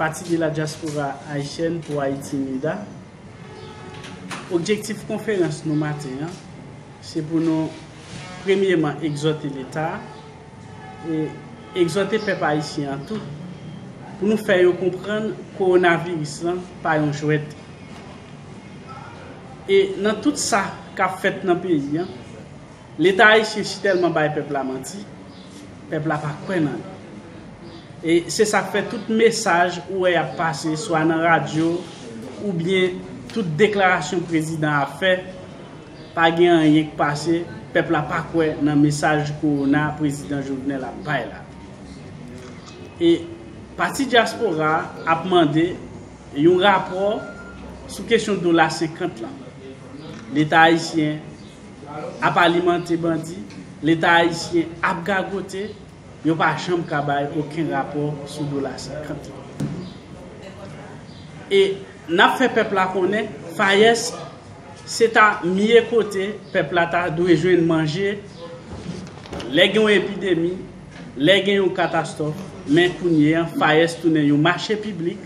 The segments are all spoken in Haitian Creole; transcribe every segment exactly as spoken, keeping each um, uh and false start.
Parti de la Diaspora Haïtienne pour Haïti, mida. Objektif konferans nou maten an, se pou nou, premyeman, egzòte Leta e egzòte pèp ayisyen an tou, pou nou fè yo konprann kowonaviris lan pa yon jwèt. E nan tout sa k ap fèt nan peyi an, Leta ayisyen si tèlman bay pèp la manti, pèp la pa kwè nan li. E se sa k fè tout mesaj ou wè y ap pase, swa nan radyo, oubyen tout deklarasyon prezidan ap fè, pa gen anyen k pase, pèp la pa kwè nan mesaj kowona prezidan Jovenel ap bay la. E pati dyaspora a ap mande yon rapò sou kesyon dola senkant lan. Leta ayisyen ap alimante bandi, Leta ayisyen ap gagote, yo pa janm ka bay okenn rapò sou dola senkant lan. E n ap fè pèp la konnen, FAES se ta mye kote pèp la ta dwe jwenn manje lè gen yon epidemi, lè gen yon katastwòf, men kounye an, FAES tounen yon mache piblik.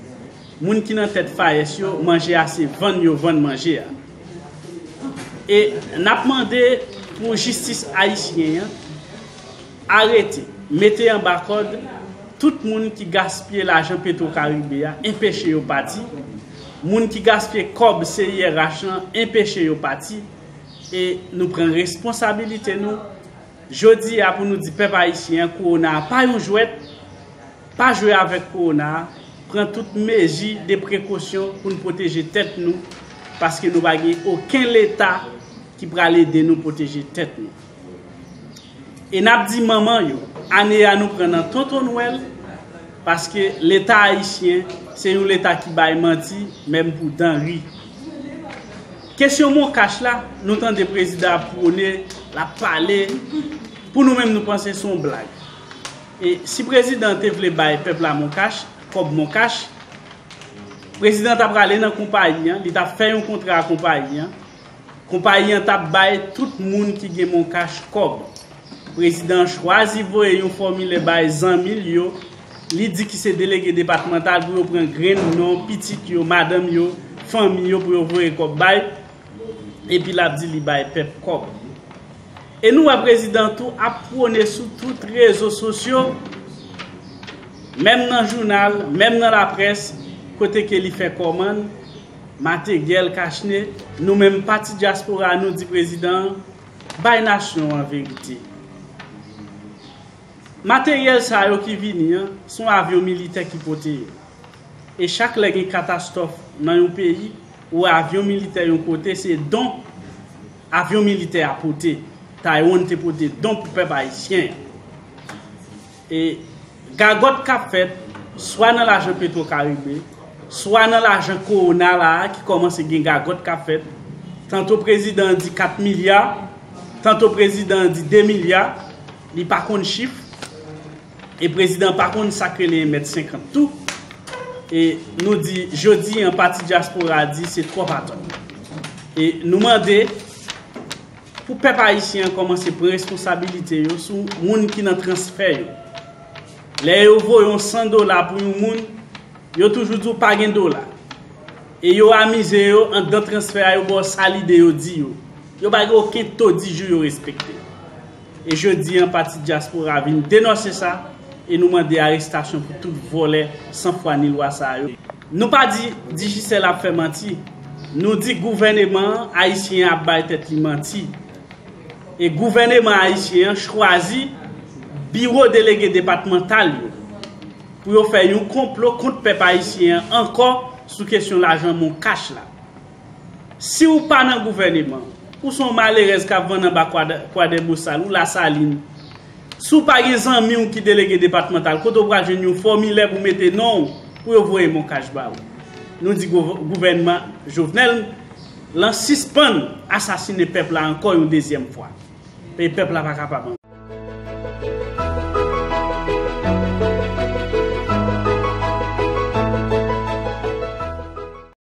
Moun ki nan tèt FAES yo, manje a se vann yo vann manje a. E n ap mande pou jistis ayisyen an arete, mete anba kòd tout moun ki gaspiye lajan Petro Karibe a, enpeche yo pati. Moun ki gaspiye kòb C I R H lan, enpeche yo pati. E nou pran responsabilite nou jodi a pou nou di pèp ayisyen an, kowona a pa yon jwèt, pa jwe avèk kowona a, pran tout mezi de prekosyon pou n pwoteje tèt nou, paske nou pa gen okenn Leta ki pral ede nou pwoteje tèt nou. E n ap di manman yo, ane a nou pran nan Tonton Nwèl, paske Leta ayisyen se yon Leta ki bay manti, menm pou dan ri. Kesyon Moncash la, nou tande prezidan ap pwone, l ap pale, pou nou menm nou panse se yon blag. E si prezidan te vle bay pèp la Moncash, kòb Moncash, prezidan ta prale nan konpayi an, li t ap fè yon kontra ak konpayi an, konpayi an t ap bay tout moun ki gen Moncash kòb. Prezidan an chwazi voye yon fòmilè bay zanmi l yo, li di ki se delege depatmantal pou yo pran grenn non pitit yo, madanm yo, fanmi yo pou yo voye kòb bay, epi l ap di li bay pèp kòb. E nou wè prezidan tou ap pwone sou tout rezo sosyo, menm nan jounal, menm nan laprès, kote ke li fè kòmann, materyèl kachne, nou menm pati dyaspora nou di prezidan an, bay nasyon an verite. Materyèl sa yo ki vini an, se yon avyon militè ki pote yo. E chak lè gen katastwòf nan yon peyi, ou wè avyon militè yon kote, se don avyon militè a pote. Taiwan te pote don pou pèp ayisyen an. E gagòt k ap fèt, swa nan lajan Petro Karibe, swa nan lajan kowona la a ki kòmanse gen gagòt k ap fèt. Tanto prezidan an di kat milya, tanto prezidan an di de milya, li pa konn chif. E prezidan pa konn sa k rele yon mèt senkant tou. E nou di, jodi an, pati dyaspora a di se twòp atò. E nou mande pou pèp ayisyen an kòmanse pran responsabilite yo sou moun ki nan transfè yo. Lè yo voye yon san dola pou yon moun, yo toujou di w pa gen dola. E yo amize yo anndan transfè a, yo ba w sa lide yo di yo. Yo pa gen okenn to di jou yo respekte. E jodi an, pati dyaspora vin denonse sa, e nou mande arestasyon pou tout vòlè san fwa ni lwa sa yo. Nou pa di Digicel ap fè manti. Nou di gouvèneman ayisyen an ap bay tèt li manti. E gouvèneman ayisyen an chwazi biwo delege depatmantal yo pou yo fè yon konplo kont pèp ayisyen an ankò sou kesyon lajan Moncash la. Si w pa nan gouvèneman, ou se yon malerèz k ap vann anba Kwadè-, Kwadèbosal ou Lasalin, si w pa gen zanmi w ki delege depatmantal, kote w pral jwenn yon fòmilè pou mete non w pou yo voye Moncash ba ou? Nou di gouv-, gouvènman Jovenel lan sispann asasinen pèp la ankò yon dezyèm fwa. E pèp la pa kapab ankò.